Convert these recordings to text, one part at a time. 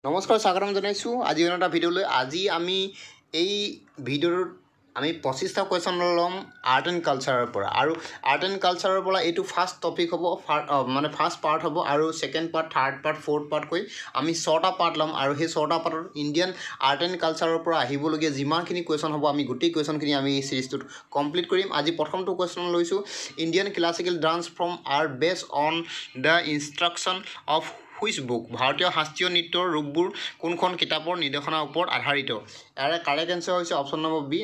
নমস্কাৰ, স্বাগতম জনাইছোঁ আজি অন্য এটা ভিডিঅ'লৈ। আজি আমি এই ভিডিঅ'টোত আমি 25টা কুৱেশ্যন ল'ম আৰ্ট এণ্ড কালচাৰৰ পৰা, আৰু আৰ্ট এণ্ড কালচাৰৰ পৰা এইটো ফাৰ্ষ্ট টপিক হ'ব, মানে ফাৰ্ষ্ট পাৰ্ট হ'ব, আৰু second part, third part, fourth part কৰি আমি 6টা পাৰ্ট ল'ম। আৰু সেই 6টা পাৰ্টত ইণ্ডিয়ান আৰ্ট এণ্ড কালচাৰৰ পৰা আহিবলগীয়া যিমানখিনি কুৱেশ্যন হ'ব, আমি গোটেই কুৱেশ্যনখিনি আমি এই চিৰিজটোত কমপ্লিট কৰিম। আজি প্ৰথমটো কুৱেশ্যন লৈছোঁ, Indian classical dance form are based on the instruction of which book? ভাৰতীয় শাস্ত্ৰীয় নৃত্যৰ ৰূপবোৰ কোনখন কিতাপৰ নিৰ্দেশনাৰ ওপৰত আধাৰিত? ইয়াৰে কাৰেক্ট এনচাৰ হৈছে অপশ্যন নম্বৰ বি,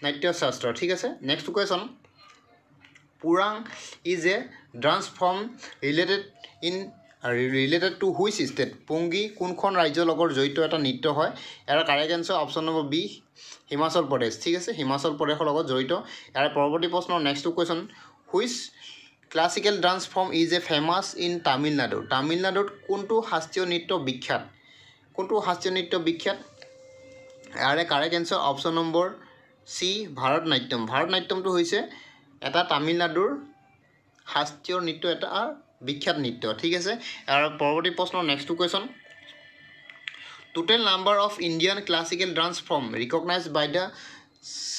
নাট্যশাস্ত্ৰ। ঠিক আছে, next question, Parang is a dance form related to which state? পুংগী কোনখন ৰাজ্যৰ লগত জড়িত এটা নৃত্য হয়? ইয়াৰ correct answer option number B, Himachal Pradesh. ঠিক আছে, হিমাচল প্ৰদেশৰ লগত জড়িত। ইয়াৰ পৰৱৰ্তী প্ৰশ্ন, next question, which classical dance form is a famous in Tamil Nadu? তামিলনাডুত কোনটো শাস্ত্ৰীয় নৃত্য বিখ্যাত? কোনটো শাস্ত্ৰীয় নৃত্য বিখ্যাত? ইয়াৰে correct answer option number C, Bharatanatyam. ভাৰতনাট্যমটো হৈছে এটা তামিলনাডুৰ শাস্ত্ৰীয় নৃত্য, এটা বিখ্যাত নৃত্য। ঠিক আছে, ইয়াৰ পৰৱৰ্তী প্ৰশ্ন, next question, total number of Indian classical dance form recognise by the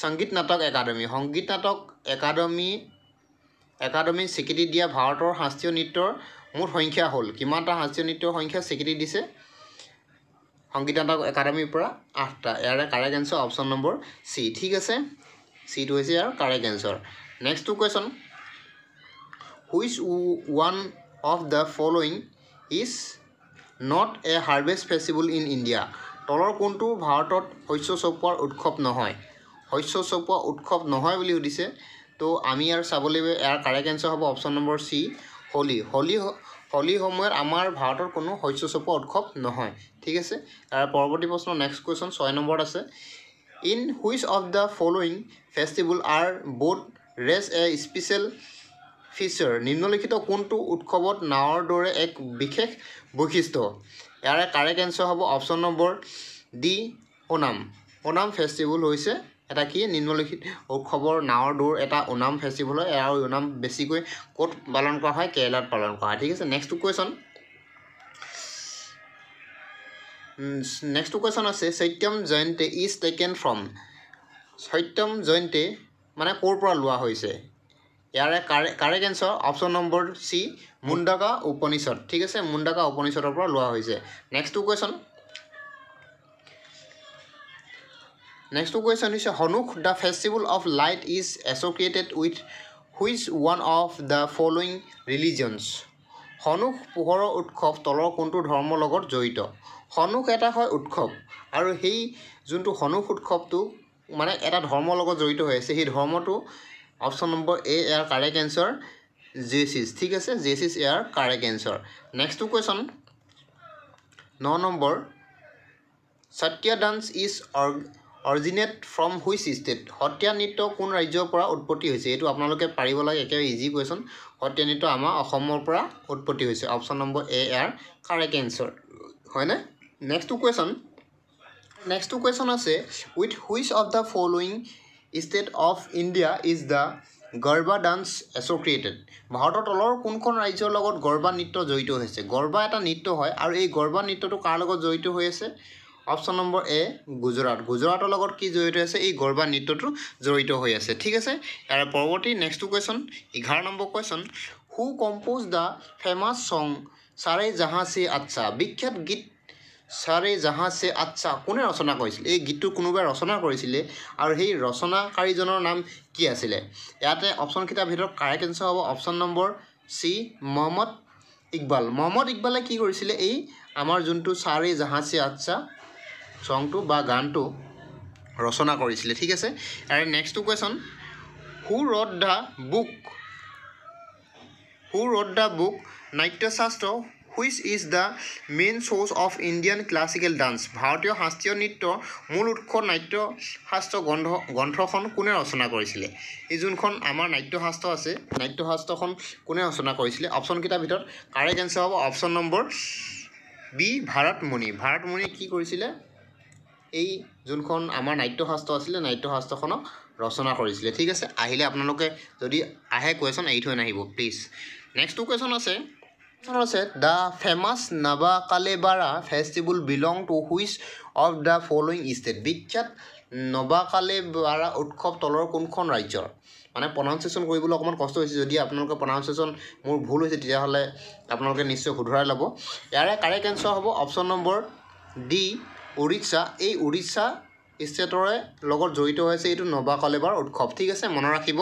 Sangeet Natak Akademi? Sangeet Natak Akademi স্বীকৃতি দিয়া ভাৰতৰ শাস্ত্ৰীয় নৃত্যৰ মুঠ সংখ্যা হ'ল কিমানটা? শাস্ত্ৰীয় নৃত্যৰ সংখ্যা স্বীকৃতি দিছে সংগীত নাটক একাডেমীৰ পৰা 8টা। ইয়াৰে correct answer option number C. ঠিক আছে, চিটো হৈছে ইয়াৰ কাৰেক্ট এনচাৰ। নেক্সটটো question, which one of the following is not a harvest festival in India? তলৰ কোনটো ভাৰতত শস্য চপোৱাৰ উৎসৱ নহয়? শস্য চপোৱা উৎসৱ নহয় বুলি সুধিছে, তো আমি ইয়াৰ চাব লাগিব। ইয়াৰ কাৰেক্ট এনচাৰ হ'ব option number C, Holi. Holi সময়ত আমাৰ ভাৰতৰ কোনো শস্য চপোৱা উৎসৱ নহয়। ঠিক আছে, ইয়াৰ পৰৱৰ্তী প্ৰশ্ন, নেক্সট কুৱেশ্যন 6 নম্বৰত আছে, in which of the following festival are boat race a special feature? নিম্নলিখিত কোনটো উৎসৱত নাৱৰ দৰে এক বিশেষ বৈশিষ্ট্য? ইয়াৰে কাৰেক্ট এনচাৰ হ'ব option number D, Onam. Onam festival হৈছে এটা কি? নিম্নলিখিত উৎসৱৰ নাৱৰ দৌৰ এটা ওনাম ফেষ্টিভেল হয়। আৰু ওনাম বেছিকৈ ক'ত পালন কৰা হয়? কেৰেলাত পালন কৰা হয়। ঠিক আছে, নেক্সটটো কুৱেশ্যন, নেক্সটটো কুৱেশ্যন আছে, Satyam Jayate is taken from? Satyam Jayate মানে ক'ৰ পৰা লোৱা হৈছে? ইয়াৰে correct answer option number C, Mundaka Upanishad. ঠিক আছে, মুণ্ডাকা উপনিষদৰ পৰা লোৱা হৈছে। নেক্সটটো কুৱেশ্যন, নেক্সটটো কুৱেশ্যন হৈছে, Hanok the festival of light is associated with which one of the following religions? Hanok পোহৰৰ উৎসৱ তলৰ কোনটো ধৰ্মৰ লগত জড়িত? হনুক এটা হয় উৎসৱ, আৰু সেই যোনটো হনুক উৎসৱটো মানে এটা ধৰ্মৰ লগত জড়িত হৈ আছে, সেই ধৰ্মটো অপশ্যন নম্বৰ এ ইয়াৰ কাৰেক্ট এনচাৰ জেচিছ। ঠিক আছে, জেচিছ ইয়াৰ কাৰেক্ট এনচাৰ। নেক্সটটো question 9 number, Sattriya dance is originate from which state? Sattriya নৃত্য কোন ৰাজ্যৰ পৰা উৎপত্তি হৈছে? এইটো আপোনালোকে পাৰিব লাগে, একেবাৰে ইজি কুৱেশ্যন। সত্ৰীয়া নৃত্য আমাৰ অসমৰ পৰা উৎপত্তি হৈছে, অপশ্যন নম্বৰ এ ইয়াৰ কাৰেক্ট এনচাৰ হয়নে? নেক্সটটো কুৱেশ্যন, নেক্সটটো কুৱেশ্যন আছে, with which of the following state of India is the Garba dance associated? ভাৰতৰ তলৰ কোনখন ৰাজ্যৰ লগত গৰ্বা নৃত্য জড়িত হৈছে? গৰ্বা এটা নৃত্য হয়, আৰু এই গৰ্বা নৃত্যটো কাৰ লগত জড়িত হৈ আছে? অপশ্যন নম্বৰ এ, গুজৰাট। গুজৰাটৰ লগত কি জড়িত আছে? এই গৰ্বা নৃত্যটো জড়িত হৈ আছে। ঠিক আছে, ইয়াৰ পৰৱৰ্তী next question 11 number question, who compose the famous song Saare Jahan Se Achha? বিখ্যাত গীত চাৰে জাহাঁ চে আচ্ছা কোনে ৰচনা কৰিছিল? এই গীতটো কোনোবাই ৰচনা কৰিছিলে, আৰু সেই ৰচনাকাৰীজনৰ নাম কি আছিলে? ইয়াতে অপশ্যনকেইটাৰ ভিতৰত কাৰেক্ট এনচাৰ হ'ব option number C, Mohammad Iqbal. Mohammad ইকবালে কি কৰিছিলে? এই আমাৰ যোনটো চাৰে জাহাঁ চে আচ্ছা ছংটো বা গানটো ৰচনা কৰিছিলে। ঠিক আছে, আৰু নেক্সটটো question, who wrote the book, who wrote the book Natyashastra which is the main source of Indian classical dance? ভাৰতীয় শাস্ত্ৰীয় নৃত্যৰ মূল উৎস নাট্যশাস্ত্ৰ গ্ৰন্থখন কোনে ৰচনা কৰিছিলে? এই যোনখন আমাৰ নাট্যশাস্ত্ৰ আছে, নাট্যশাস্ত্ৰখন কোনে ৰচনা কৰিছিলে? অপশ্যনকেইটাৰ ভিতৰত কাৰেক্ট এনচাৰ হ'ব option number B, Bharatmuni. Bharatmuni কি কৰিছিলে? এই যোনখন আমাৰ নাট্যশাস্ত্ৰ আছিলে, নাট্যশাস্ত্ৰখনক ৰচনা কৰিছিলে। ঠিক আছে, আহিলে আপোনালোকে যদি আহে কুৱেশ্যন এৰি থৈ নাহিব প্লিজ। নেক্সটটো কুৱেশ্যন আছে, আছে the famous Nabakalebara festival belong to which of the following state? বিখ্যাত নবাকালেবাৰা উৎসৱ তলৰ কোনখন ৰাজ্যৰ? মানে প্ৰনাউন্সিয়েশ্যন কৰিবলৈ অকণমান কষ্ট হৈছে, যদি আপোনালোকে প্ৰনাউন্সিয়েশ্যন মোৰ ভুল হৈছে তেতিয়াহ'লে আপোনালোকে নিশ্চয় শুধৰাই ল'ব। ইয়াৰে কাৰেক্ট এনচাৰ হ'ব অপশ্যন নম্বৰ ডি, উৰিষ্যা। এই উৰিষ্যা ষ্টেটৰে লগত জড়িত হৈছে এইটো নবাকলেবাৰ উৎসৱ। ঠিক আছে, মনত ৰাখিব।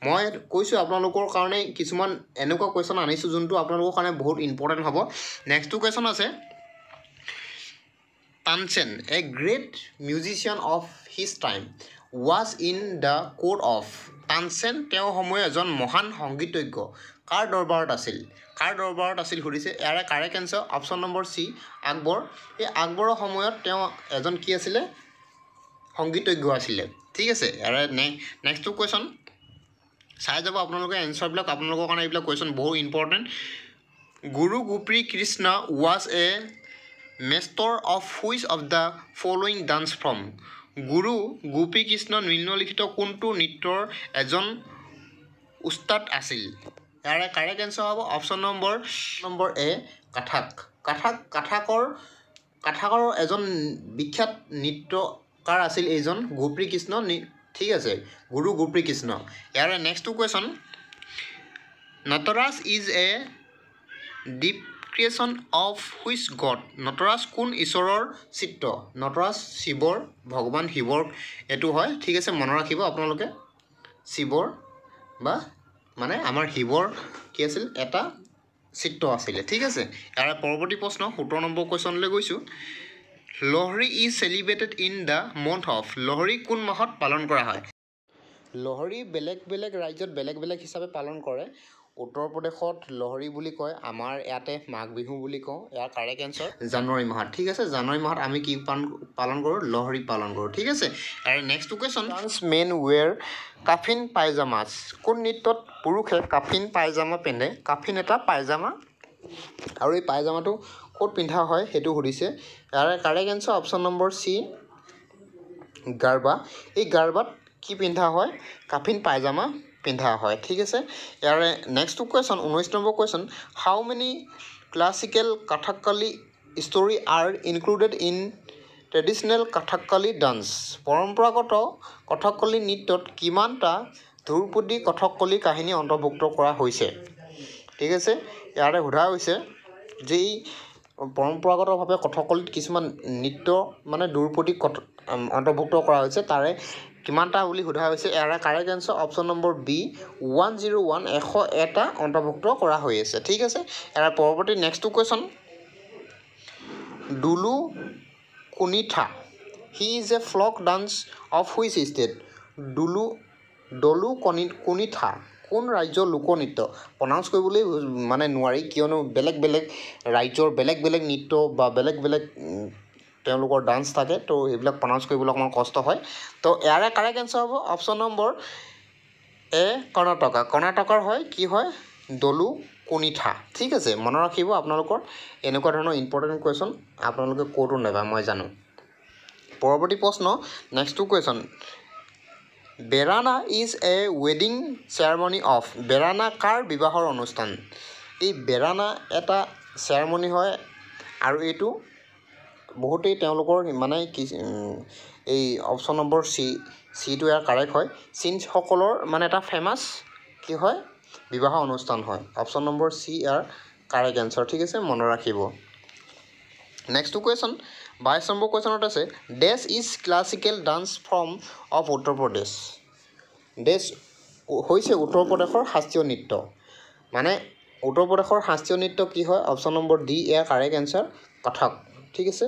মই কৈছোঁ আপোনালোকৰ কাৰণে কিছুমান এনেকুৱা কুৱেশ্যন আনিছোঁ যোনটো আপোনালোকৰ কাৰণে বহুত ইম্পৰ্টেণ্ট হ'ব। নেক্সটটো কুৱেশ্যন আছে Tansen, a great musician of his time, was in the court of. Tansen তেওঁৰ সময়ৰ এজন মহান সংগীতজ্ঞ, কাৰ দৰবাৰত আছিল? কাৰ দৰবাৰত আছিল সুধিছে। ইয়াৰে correct answer option number C, Akbar. এই আকবৰৰ সময়ত তেওঁ এজন কি আছিলে? সংগীতজ্ঞ আছিলে। ঠিক আছে, ইয়াৰে নেক্সটটো কুৱেশ্যন চাই যাব আপোনালোকে এনচাৰবিলাক, আপোনালোকৰ কাৰণে এইবিলাক কুৱেশ্যন বহুত important. Guru Gopi Krishna was a master of which of the following dance form? Guru Gopikrishna নিম্নলিখিত কোনটো নৃত্যৰ এজন উস্তাদ আছিল? ইয়াৰে কাৰেক্ট এনচাৰ হ'ব অপশ্যন নম্বৰ এ, কাথাক। কাথাকৰ এজন বিখ্যাত নৃত্যকাৰ আছিল এইজন গোপীকৃষ্ণ। ঠিক আছে, গুৰু গোপীকৃষ্ণ। ইয়াৰে নেক্সটটো question, Nataraj is a depiction of which god? Nataraj কোন ঈশ্বৰৰ চিত্ৰ? নটৰাজ শিৱৰ, ভগৱান শিৱৰ এইটো হয়। ঠিক আছে, মনত ৰাখিব আপোনালোকে, শিৱৰ বা মানে আমাৰ শিৱৰ কি আছিল, এটা চিত্ৰ আছিলে। ঠিক আছে, ইয়াৰে পৰৱৰ্তী প্ৰশ্ন 17 নম্বৰ কুৱেশ্যনলৈ গৈছোঁ। Lohri is celebrated in the month of? Lohri কোন মাহত পালন কৰা হয়? লহৰী বেলেগ বেলেগ ৰাজ্যত বেলেগ বেলেগ হিচাপে পালন কৰে। উত্তৰ প্ৰদেশত লহৰী বুলি কয়, আমাৰ ইয়াতে মাঘ বিহু বুলি কওঁ। ইয়াৰ কাৰেক্ট এনচাৰ জানুৱাৰী মাহত। ঠিক আছে, জানুৱাৰী মাহত আমি কি পালন কৰোঁ? লহৰী পালন কৰোঁ। ঠিক আছে, আৰু next question, dance men wear kafni pyjamas? কোন নৃত্যত পুৰুষে কাফিন পায়জামা পিন্ধে? কাফিন এটা পায়জামা, আৰু এই পায়জামাটো ক'ত পিন্ধা হয় সেইটো সুধিছে। ইয়াৰে correct answer option number C, Garba. এই গাৰবাত কি পিন্ধা হয়? কাফিন পায়জামা পিন্ধা হয়। ঠিক আছে, ইয়াৰে next question 19 number question, how many classical Kathakali story are included in traditional Kathakali dance? পৰম্পৰাগত কথকলি নৃত্যত কিমানটা ধ্ৰুপদী কথকলি কাহিনী অন্তৰ্ভুক্ত কৰা হৈছে? ঠিক আছে, ইয়াৰে সোধা হৈছে যে এই পৰম্পৰাগতভাৱে কথকলিত কিছুমান নৃত্য মানে ধ্ৰুপদী অন্তৰ্ভুক্ত কৰা হৈছে, তাৰে কিমানটা বুলি সোধা হৈছে। ইয়াৰে correct answer option number B, 101, 101টা অন্তৰ্ভুক্ত কৰা হৈ আছে। ঠিক আছে, ইয়াৰে পৰৱৰ্তী নেক্সটটো question, Dollu Kunitha he is a folk dance of which state? Dollu Kunitha কোন ৰাজ্যৰ লোকনৃত্য? প্ৰনাউন্স কৰিবলৈ মানে নোৱাৰি, কিয়নো বেলেগ বেলেগ ৰাজ্যৰ বেলেগ বেলেগ নৃত্য বা বেলেগ বেলেগ তেওঁলোকৰ ডান্স থাকে, তো এইবিলাক প্ৰনাউন্স কৰিবলৈ অকণমান কষ্ট হয়। তো ইয়াৰে কাৰেক্ট এনচাৰ হ'ব অপশ্যন নম্বৰ এ, কৰ্ণাটকা। কৰ্ণাটকাৰ হয় কি হয়? দলু কুনিথা। ঠিক আছে, মনত ৰাখিব আপোনালোকৰ এনেকুৱা ধৰণৰ ইম্পৰ্টেণ্ট কুৱেশ্যন আপোনালোকে ক'তো নাপায়, মই জানো। পৰৱৰ্তী প্ৰশ্ন, নেক্সটটো question, Behrana is a wedding ceremony of? Behrana কাৰ বিবাহৰ অনুষ্ঠান? এই বেৰানা এটা চেৰেমনি হয়, আৰু এইটো বহুতেই তেওঁলোকৰ মানে কি এই অপশ্যন নম্বৰ চি, চিটো ইয়াৰ কাৰেক্ট হয়। চিনসকলৰ মানে এটা ফেমাছ কি হয়? বিবাহ অনুষ্ঠান হয়। অপশ্যন নম্বৰ চি ইয়াৰ কাৰেক্ট এনচাৰ। ঠিক আছে, মনত ৰাখিব। নেক্সটটো কুৱেশ্যন 22 নম্বৰ কুৱেশ্যনত আছে, dash is classical dance form of Uttar Pradesh? Dash হৈছে উত্তৰ প্ৰদেশৰ শাস্ত্ৰীয় নৃত্য। মানে উত্তৰ প্ৰদেশৰ শাস্ত্ৰীয় নৃত্য কি হয়? অপশ্যন নম্বৰ ডি ইয়াৰ কাৰেক্ট এনচাৰ, কথক। ঠিক আছে,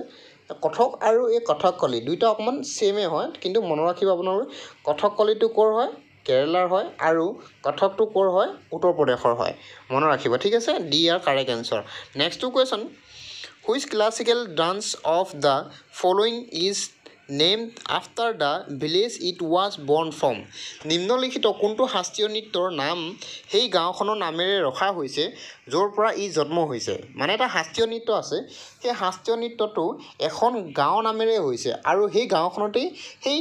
কথক আৰু এই কথকলি দুইটা অকণমান ছেইমে হয়, কিন্তু মনত ৰাখিব আপোনালোকে কথকলিটো ক'ৰ হয়? কেৰেলাৰ হয়, আৰু কথকটো ক'ৰ হয়? উত্তৰ প্ৰদেশৰ হয়, মনত ৰাখিব। ঠিক আছে, ডি ইয়াৰ কাৰেক্ট এনচাৰ। নেক্সটটো question, which classical dance of the following is named after the village it was born from? নিম্নলিখিত কোনটো শাস্ত্ৰীয় নৃত্যৰ নাম সেই গাঁওখনৰ নামেৰে ৰখা হৈছে য'ৰ পৰা ই জন্ম হৈছে? মানে এটা শাস্ত্ৰীয় নৃত্য আছে, সেই শাস্ত্ৰীয় নৃত্যটো এখন গাঁৱৰ নামেৰে হৈছে, আৰু সেই গাঁওখনতেই সেই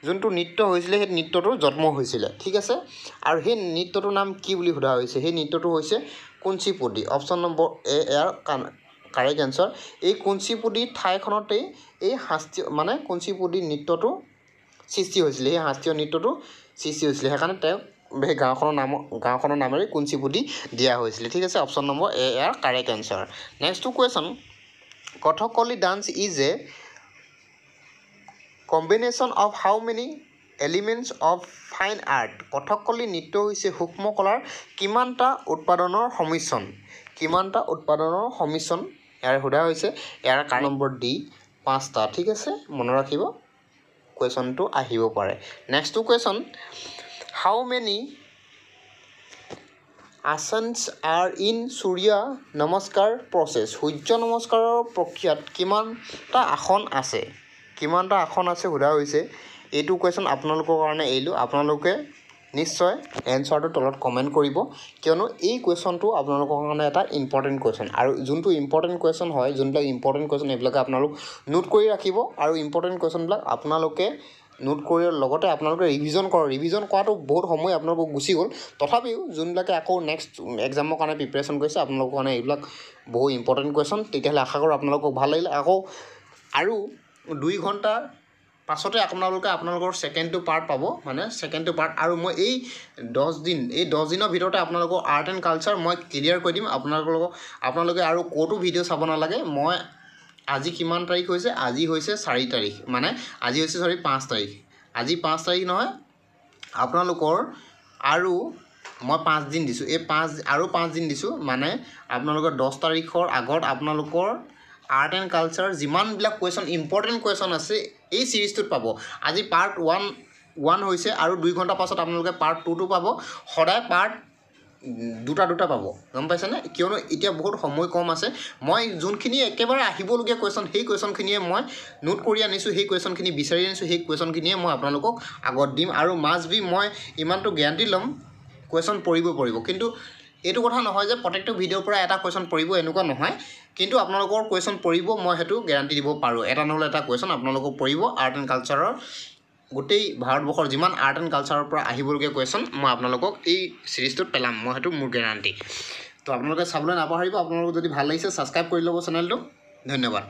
যোনটো নৃত্য হৈছিলে সেই নৃত্যটোৰ জন্ম হৈছিলে। ঠিক আছে, আৰু সেই নৃত্যটোৰ নাম কি বুলি সোধা হৈছে? সেই নৃত্যটো হৈছে কুঞ্চিপুডি। অপশ্যন নম্বৰ এ ইয়াৰ কাৰেক্ট এনচাৰ। এই কুঞ্চিপুডি ঠাইখনতেই এই শাস্ত্ৰীয় মানে কুঞ্চিপুডি নৃত্যটো সৃষ্টি হৈছিলে, সেই শাস্ত্ৰীয় নৃত্যটো সৃষ্টি হৈছিলে, সেইকাৰণে তেওঁক সেই গাঁওখনৰ নামেৰে কুঞ্চিপুডি দিয়া হৈছিলে। ঠিক আছে, অপশ্যন নম্বৰ এ ইয়াৰ কাৰেক্ট এনচাৰ। নেক্সটটো question, Kathakali dance is a combination of how many elements of fine art? Kathakali নৃত্য হৈছে সূক্ষ্ম কলাৰ কিমানটা উৎপাদনৰ সংমিশ্ৰণ? কিমানটা উৎপাদনৰ সংমিশ্ৰণ ইয়াৰ সোধা হৈছে। ইয়াৰ কাৰণ নম্বৰ ডি 5টা। ঠিক আছে, মনত ৰাখিব, কুৱেশ্যনটো আহিব পাৰে। নেক্সটটো question, how many asanas are in Surya Namaskar process? সূৰ্য নমস্কাৰৰ প্ৰক্ৰিয়াত কিমানটা আসন আছে? কিমানটা আসন আছে সোধা হৈছে। এইটো কুৱেশ্যন আপোনালোকৰ কাৰণে এৰিলোঁ, আপোনালোকে নিশ্চয় এনচাৰটো তলত কমেণ্ট কৰিব, কিয়নো এই কুৱেশ্যনটো আপোনালোকৰ কাৰণে এটা ইম্পৰ্টেণ্ট কুৱেশ্যন। আৰু যোনটো ইম্পৰ্টেণ্ট কুৱেশ্যন হয়, যোনবিলাক ইম্পৰ্টেণ্ট কুৱেশ্যন এইবিলাকে আপোনালোক নোট কৰি ৰাখিব, আৰু ইম্পৰ্টেণ্ট কুৱেশ্যনবিলাক আপোনালোকে নোট কৰি লগতে আপোনালোকে ৰিভিজন কৰক। ৰিভিজন কৰাটো বহুত সময় আপোনালোকক গুচি গ'ল, তথাপিও যোনবিলাকে আকৌ নেক্সট এক্সামৰ কাৰণে প্ৰিপেৰেশ্যন কৰিছে আপোনালোকৰ কাৰণে এইবিলাক বহু ইম্পৰ্টেণ্ট কুৱেশ্যন। তেতিয়াহ'লে আশা কৰোঁ আপোনালোকক ভাল লাগিলে। আকৌ আৰু 2 ঘণ্টাৰ পাছতে আপোনালোকে আপোনালোকৰ ছেকেণ্ডটো পাৰ্ট পাব, মানে ছেকেণ্ডটো পাৰ্ট। আৰু মই এই 10 দিন, এই 10 দিনৰ ভিতৰতে আপোনালোকৰ আৰ্ট এণ্ড কালচাৰ মই ক্লিয়াৰ কৰি দিম। আপোনালোকে আৰু ক'তো ভিডিঅ' চাব নালাগে। মই আজি কিমান তাৰিখ হৈছে? আজি হৈছে 4 তাৰিখ, মানে আজি হৈছে চৰি 5 তাৰিখ। আজি 5 তাৰিখ নহয়, আপোনালোকৰ আৰু মই 5 দিন দিছোঁ, এই 5 আৰু 5 দিন দিছোঁ, মানে আপোনালোকৰ 10 তাৰিখৰ আগত আপোনালোকৰ আৰ্ট এণ্ড কালচাৰ যিমানবিলাক কুৱেশ্যন ইম্পৰ্টেণ্ট কুৱেশ্যন আছে এই ছিৰিজটোত পাব। আজি পাৰ্ট ওৱান হৈছে, আৰু 2 ঘণ্টাৰ পাছত আপোনালোকে পাৰ্ট 2টো পাব। সদায় পাৰ্ট দুটা দুটা পাব, গম পাইছেনে? কিয়নো এতিয়া বহুত সময় কম আছে। মই যোনখিনি একেবাৰে আহিবলগীয়া কুৱেশ্যন সেই কুৱেশ্যনখিনিয়ে মই নোট কৰি আনিছোঁ, সেই কুৱেশ্যনখিনি বিচাৰি আনিছোঁ, সেই কুৱেশ্যনখিনিয়ে মই আপোনালোকক আগত দিম। আৰু মাষ্ট বি মই ইমানটো গেৰাণ্টি ল'ম কুৱেশ্যন পৰিব পৰিব, কিন্তু এইটো কথা নহয় যে প্ৰত্যেকটো ভিডিঅ'ৰ পৰা এটা কুৱেশ্যন পৰিব, এনেকুৱা নহয়। কিন্তু আপোনালোকৰ কুৱেশ্যন পৰিব, মই সেইটো গেৰাণ্টি দিব পাৰোঁ। এটা নহ'লে এটা কুৱেশ্যন আপোনালোকক পৰিব। আৰ্ট এণ্ড কালচাৰৰ গোটেই ভাৰতবৰ্ষৰ যিমান আৰ্ট এণ্ড কালচাৰৰ পৰা আহিবলগীয়া কুৱেশ্যন মই আপোনালোকক এই ছিৰিজটোত পেলাম, মই সেইটো মোৰ গেৰাণ্টি। তো আপোনালোকে চাবলৈ নাপাহৰিব। আপোনালোকক যদি ভাল লাগিছে ছাবস্ক্ৰাইব কৰি ল'ব চেনেলটো। ধন্যবাদ।